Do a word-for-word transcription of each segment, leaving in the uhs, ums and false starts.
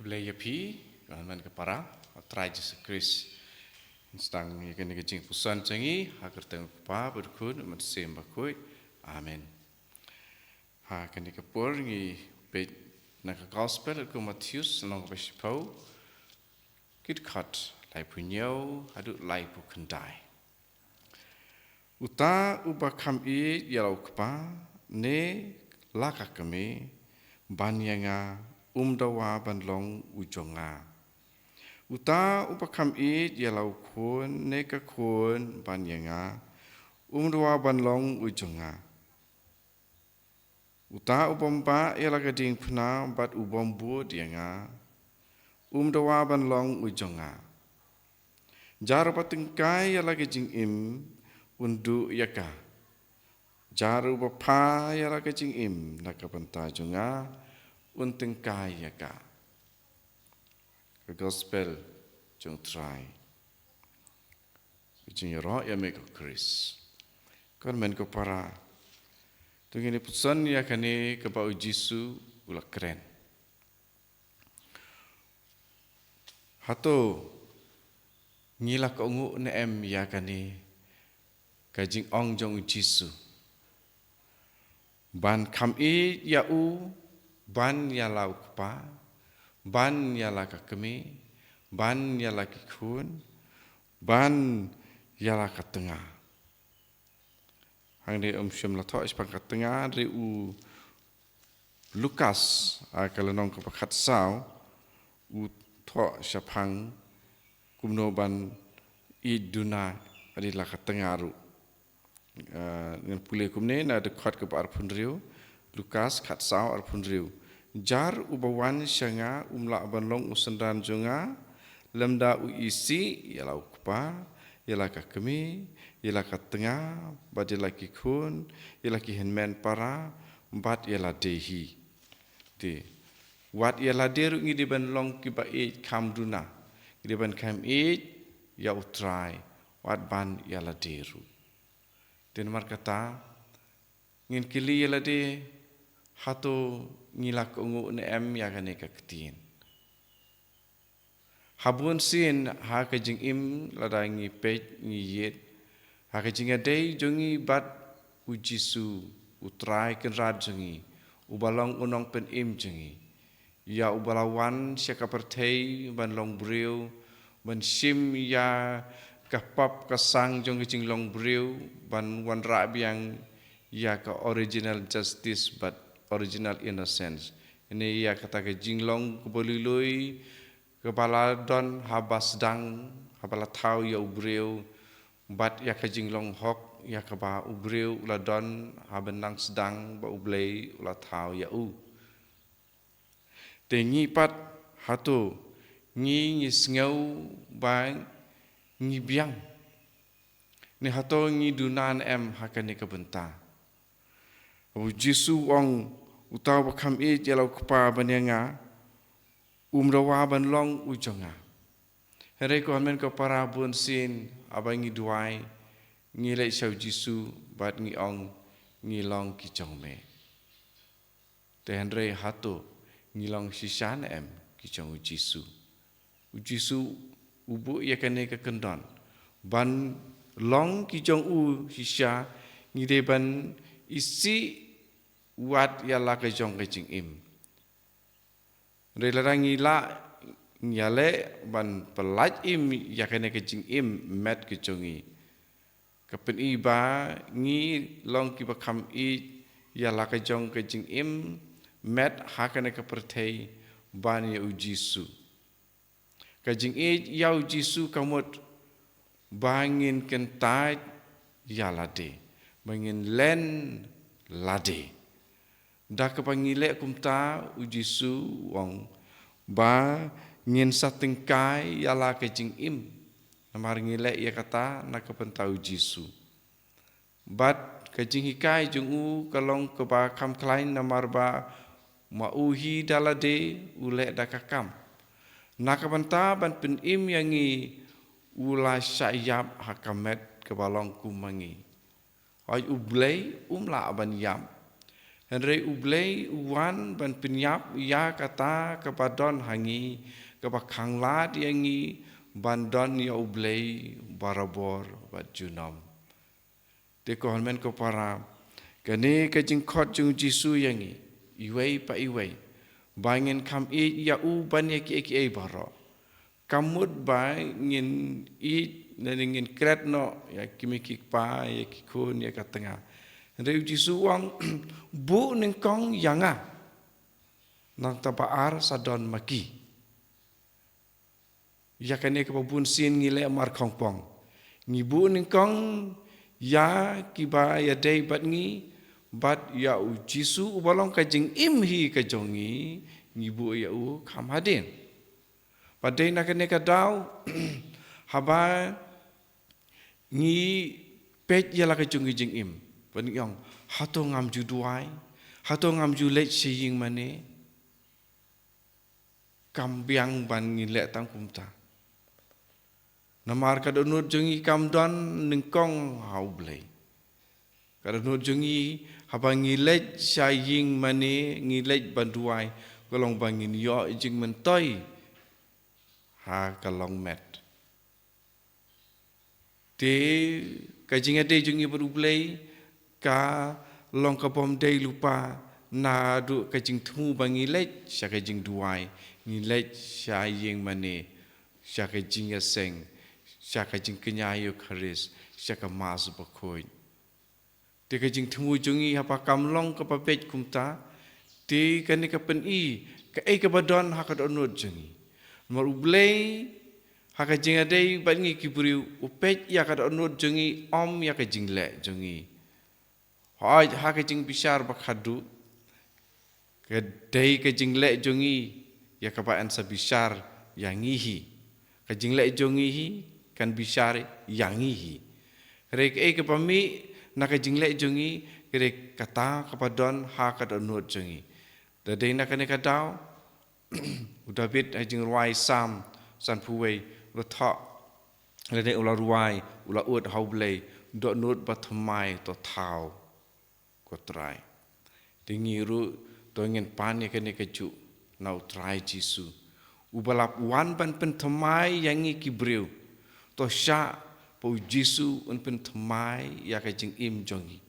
Khublei ïa phi, ka hynmen ka para, ha u Trai Jisu Khrist. Ngi sdang ïa kane ka jingpuson jong ngi, ha ka kyrteng u Kpa, bad u Khun, bad u Mynsiem Bakhuid. Amen. Ha kane ka por ngi peit na ka Gospel u Mathaios, lynnong ba shiphew, ki dkhot laiphew hynñiew haduh laiphew khyndai. Uta uba kham ïeit ïa la u kpa ne la ka kmie ban ïa nga, um dawa ban long u jong nga. Uta uba kham ïeit ïa la u khun ne ka khun ban ïa nga, um dawa ban long u jong nga. Uta u bym bah ïa la ka diengphna bad u bym bud ïa nga, um dawa ban long u jong nga. Jar uba tyngkai ïa la ka jingim, un duh ïa ka. Jar uba pha ïa la ka jingim na ka bynta jong nga, un tyngkai ïa ka. Ka Gospel jong u Trai. Ka jingïaroh ïa me ko Khrist. Ko hynmen ko para, to ngin ïa puson ïa kane kaba u Jisu u la kren. Hato ngi la kohnguh ne em ïa kane ka jingong jong u Jisu? Ban kham ïeit ïa u, ban ïa la u kpa, ban ïa la ka kmie, ban ïa la ki khun, ban ïa la ka tnga. Hangne um shym la thoh shaphang ka tnga, hynrei u Lukas, ha ka lynnong kaba khatsaw, u thoh shaphang kumno ban ïeit duna ïa la ka tnga ruh. Ah, ngan pule kumne na dkhot kaba arphew hynriew, Lukas khatsaw arphew hynriew. Jar uba wan sha nga um lah ban long u synran jong nga, lymda u isih ïa la u kpa, ïa la ka kmie, ïa la ka tnga, bad ïa la ki khun, ïa la ki hynmen para, bad ïa lade hi. Te, wat ïa lade ruh ngi dei ban long kiba ïeit kham duna. Ngi dei ban kham ïeit ïa u Trai, wat ban ïa lade ruh. Te namar kata, ngin kylli ïa lade, hato ngi la kohnguh ne em ïa kane ka ktien? Ha bun sien ha ka jingim, lada ngi peit ngi ïeit ha ka jingïadei jong ngi bad u Jisu, u Trai Kynrad jong ngi, uba long u Nongpynim jong ngi, ïa uba la wan sha ka pyrthei ban long briew, ban shim ïa ka pop ka sang jong ka jinglong briew, ban wanrah biang ïa ka original justice bad original innocence. Ine ïa kata ka jinglong kaba lui lui, kaba la don haba sdang, haba la thaw ïa u briew, bad ïa ka jinglong hok, ïa kaba u briew u la don haba nang sdang ba U Blei u la thaw ïa u. Te ngi pat, hato ngi, ngi sngew ba ngi biang? Ne hato ngi duna ne em ha kane ka bynta? U Jisu u ong, uta uba kham ïeit ïa la u kpa ban ïa nga, um dawa ban long u jong nga. Hynrei ko hynmen ko para, bun sien haba ngi duwai, ngi leit sha u Jisu bad ngi ong, ngi long ki jong me. Te hynrei hato ngi long shisha ne em ki jong u Jisu? U Jisu u buh ïa kane ka kyndon, ban long ki jong u shisha, ngi dei ban isih wat ïa la ka jong ka jingim. Hynrei lada ngi lah, ngi ïaleh ban pyllait im ïa kane ka jingim met ka jong ngi, ka pyni ba ngi long kiba kham ïeit ïa la ka jong ka jingim met ha kane ka pyrthei ban ïa u Jisu. Ka jingïeit ïa u Jisu ka mut ba ngin kyntait ïa lade, ba ngin len lade. Da kaba ngi leh kumta, u Jisu u ong ba ngin sa tyngkai ïa la ka jingim. Namar ngi leh ïa kata na ka bynta u Jisu. Bad ka jinghikai jong u ka long kaba kham khlaiñ, namar ba ma u hi da lade u leh da ka kam. Na ka bynta ban pynim ïa ngi u la shah ïap ha ka met kaba long kum ma ngi. Hooid, U Blei um lah ban ïap. Hynrei U Blei u wan ban pynïap ïa kata kaba don ha ngi, kaba khanglad ïa ngi ban don ïa U Blei barabor bad junom. Te ko hynmen ko para, kane ka jingkhot jong U Jisu ïa ngi, iwei pa iwei, ba ngin kham ïeit ïa u ban ïa kiei kiei baroh. Kam mut ba ngin ïeit ne ngin klet noh ïa ki mei ki kpa, ïa ki khun, ïa ka tnga. Hynrei U Jisu u ong, buh nyngkong ïa nga, nangta ba ar sa don ma ki. Ïa kane kaba bun sien ngi leh markhongpong. Ngi buh nyngkong ïa kiba ïadei bad ngi, bad ïa U Jisu uba long ka jingim hi ka jong ngi, ngi buh ïa u kham hadien. Bad dei na kane ka daw, haba ngi peit ïa la ka jong ngi jingim, ba ngi ong, hato ngam ju duwai, hato ngam ju leit sha ïing mane. Kam biang ban ngi leh tang kumta. Namar ka dohnud jong ngi kam don nyngkong ha U Blei. Ka dohnud jong ngi, haba ngi leit sha ïing mane, ngi leit ban duwai, ka long ba ngin ïoh jingmyntoi ha ka longmet. Te ka jingïadei jong ngi bad U Blei ka long ka bym dei lypa naduh ka jingthmu ba ngi leit sha ka jingduwai, ngi leit sha ïing mane, sha ka jingïaseng, sha ka jingkñia Ïukharist, sha ka Mass bakhuid. Te ka jingthmu jong ngi haba kam long kaba beit kumta, te kane ka pyni kaei kaba don ha ka dohnud jong ngi. Namar U Blei ha ka jingïadei bad ngi ki briew, u peit ïa ka dohnud jong ngi, ym ïa ka jingleh jong ngi. Hooid, ha ka jingbishar ba khadduh, ka dei ka jingleh jong ngi ïa kaba yn sa bishar ïa ngi hi. Ka jingleh jong ngi hi kan bishar ïa ngi hi. Hynrei kaei kaba mih na ka jingleh jong ngi, ka dei kata kaba don ha ka dohnud jong ngi. Da dei na kane ka daw, u David ha jingrwai Salm sanphew wei, u la thoh, lane u la rwai, u la ud ha U Blei, dohnud ba thymmai to thaw, ko Trai. Te ngi ruh to ngin pan ïa kane kajuh na U Trai Jisu, uba la wan ban pynthymmai ïa ngi ki briew. To shah ba U Jisu un pynthymmai ïa ka jingim jong ngi,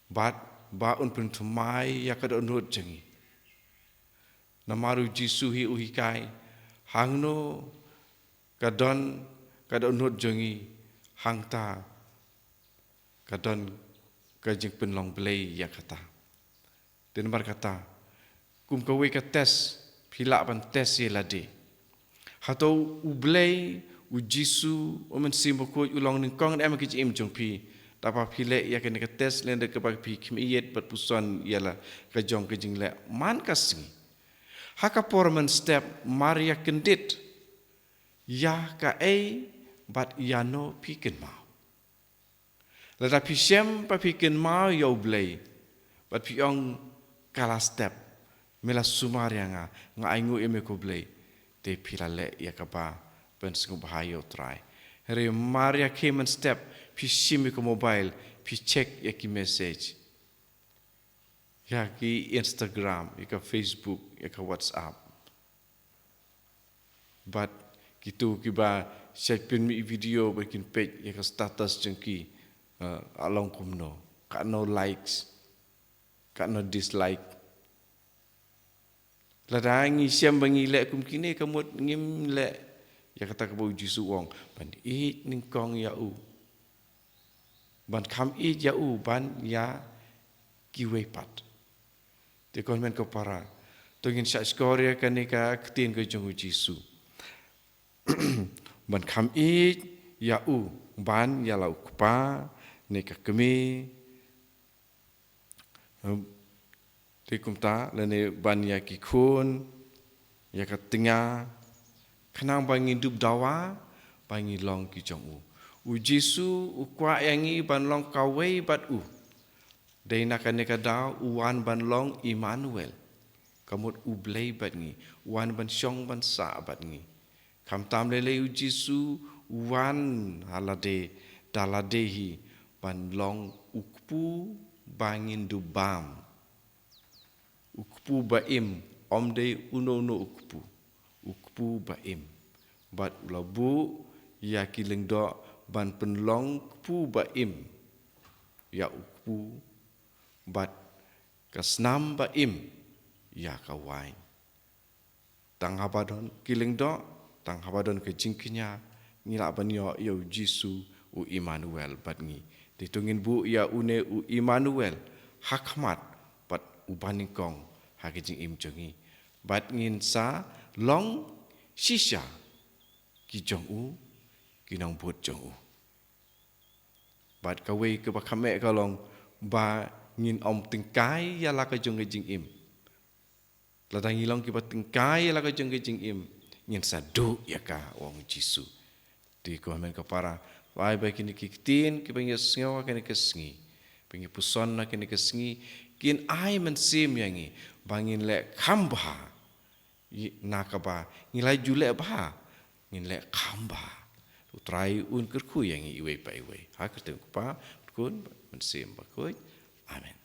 bad ba un pynthymmai ïa ka dohnud jong ngi. Namar U Jisu hi u hikai, hangno ka don ka dohnud jong ngi, hangta ka don ka jingpynlong Blei ïa kata. Te namar kata, kum kawei ka test, phi lah ban test ïa lade. Hato U Blei, U Jisu, U Mynsiem Bakhuid u long nyngkong ne em ha ka jingim jong phi? Da ba phi leh ïa kane ka test, lane da kaba phi khmih ïeit bad puson ïa la ka jong ka jingleh man ka sngi. Ha ka por mynstep, mar ïa kyndit ïa kaei bad ïano phi kynmaw. Lada phi shem ba phi kynmaw ïa U Blei, bad phi ong, ka la step, me la sumar ïa nga, nga ainguh ïa me ko Blei, te phi la leh ïa kaba pynsngewbha ïa U Trai. Hynrei mar ïa khie mynstep, phi shim ïa ka mobile, phi check ïa ki message, ïa ki Instagram, ïa ka Facebook, ïa ka WhatsApp. Bad kito kiba shait pynmih video bad kin peit ïa ka status jong ki, eh, ka long kumno, katno likes, katno dislike. Lada ngi shem ba ngi leh kum kine, ka mut ngim leh ïa kata kaba U Jisu u ong, ban ïeit nyngkong ïa u, ban kham ïeit ïa u ban ïa kiwei pat. Te ko hynmen ko para, to ngin shahshkor ïa kane ka ktien ka jong U Jisu, ban kham ïeit ïa u ban ïa la u kpa ne ka kmie, te kumta lane ban ïa ki khun, ïa ka tnga, khnang ba ngin dup dawa ba ngi long ki jong u. U Jisu u kwah ïa ngi ban long kawei bad u. Dei na kane ka daw u wan ban long Immanuel, ka mut U Blei bad ngi, u wan ban shong ban sah bad ngi. Khamtam lei lei U Jisu u wan ha lade da lade hi ban long u kpu ba ngin dup bam. U kpu ba im, ym dei uno uno u kpu. U kpu ba im. Bad u la buh ïa ki lyngdoh ban pynlong kpu ba im ïa u kpu, bad ka snam ba im ïa ka waiñ. Tang haba don ki lyngdoh, tang haba don ka jingkñia, ngi lah ban ïoh ïa u Jisu u Immanuel bad ngi. Te to ngin buh ïa une u Immanuel ha khmat bad uba nyngkong ha ka jingim jong ngi. Bad ngin sa long shisha ki jong u, ki nongbud jong u. Bad kawei kaba kham eh ka long ba ngin ym tyngkai ïa la ka jong ka jingim. Lada ngi long kiba tyngkai ïa la ka jong ka jingim, ngin sa duh ïa ka, ong Jisu. Te ko hynmen ko para, ai ba kine ki ktien kiba ngi sngew ha kane ka sngi, ba ngi puson ha kane ka sngi, kin ai mynsiem ïa ngi ba ngin leh kham bha. Ïa, na kaba ngi la ju leh bha, ngin leh kham bha. U Trai un kyrkhu ïa ngi iwei pa iwei. Ha ka kyrteng u Kpa, u Khun, Mynsiem Bakhuid. Amen.